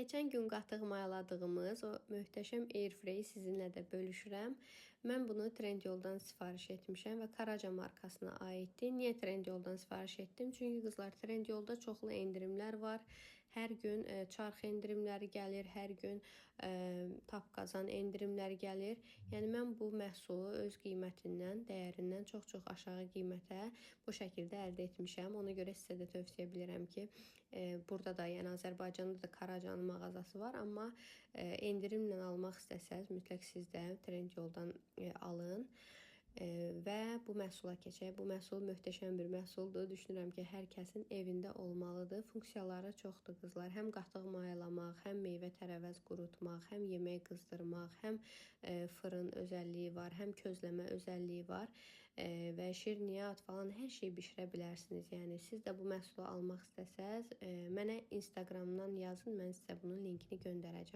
Keçən gün qatıq mayaladığımız o möhtəşəm Airfryer sizinlə də bölüşürəm. Mən bunu Trendyoldan sifariş etmişəm və Karaca markasına aiddir. Niyə Trendyoldan sifariş etdim? Çünki qızlar, Trendyolda çoxlu endirimlər var. Hər gün çarx endirimləri gəlir, hər gün tapqazan endirimləri gəlir. Yəni mən bu məhsulu öz qiymətindən, dəyərindən çox-çox aşağı qiymətə bu şəkildə əldə etmişəm. Ona görə sizə də tövsiyə edirəm ki, burada da, yəni Azərbaycanda da Karacanın mağazası var, amma endirimlə almaq istəsəz, mütləq siz də Trendyoldan alın. Və bu məhsula keçək. Bu məhsul möhtəşəm bir məhsuldur. Düşünürəm ki, hər kəsin evində olmalıdır. Funksiyaları çoxdur qızlar. Həm qatıq mayalamaq, həm meyvə tərəvəz qurutmaq, həm yemək qızdırmaq, həm fırın özəlliyi var, həm közləmə özəlliyi var və şirniyyat falan hər şey bişirə bilərsiniz. Yəni siz də bu məhsulu almaq istəsəz, mənə Instagramdan yazın, mən sizə bunun linkini göndərəcəm.